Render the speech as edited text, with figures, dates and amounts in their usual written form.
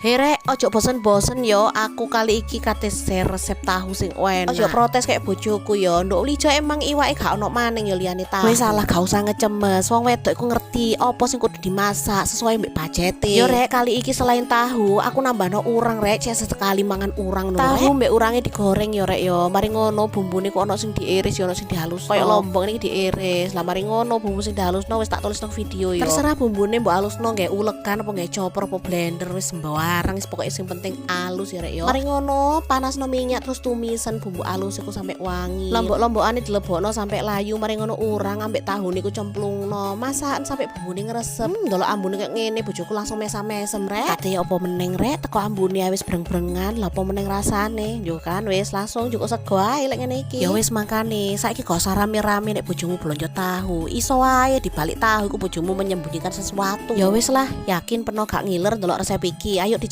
He rek, ojo bosen-bosen yo, aku kali iki kate share resep tahu sing enak. Ojo protes kayak bojoku yo, nduk Lijo emang iwake gak ono maning yo liyane tahu. Wis salah, gak usah ngecemes, wong wedok iku ngerti apa sing kudu dimasak sesuai mbek budgete. Yo rek, kali iki selain tahu, aku nambahno urang, rek, cek sesekali mangan urang no. Tahu mbek urange digoreng yo, rek, yo. Mari ngono bumbune kok ono sing diiris yo ono sing dihalus. Koyo lombok ini diiris. Lah, mari ngono bumbu sing dihalusno wis tak tulis nang video yo. Terserah bumbune mbok halusno nggae ulekan apa nggae chopper apa blender, wis sembarang, wis pokoke sing penting alus ya, rek, yo. Mari ngono panasno minyak, terus tumisen bumbu alus iku sampai wangi. Lombok-lombokane dilebokno sampai layu, mari ngono urang ambek tahu niku cemplungno. Masakan sampai bumbune ngresep. Ndelok ambune kayak ngene bojoku langsung mesam-mesem, rek. Kate apa meneng, rek, teko ambune wis breng-brengan, lha apa meneng rasane. Yo kan wis langsung cukup sego ae lek ngene iki. Ya wis, mangkane saiki gak usah rame-rame nek bojomu blonjo tahu. Iso wae dibalik tahu iku bojomu menyembunyikan sesuatu. Ya wis lah, yakin peno gak ngiler ndelok resep iki. Ayo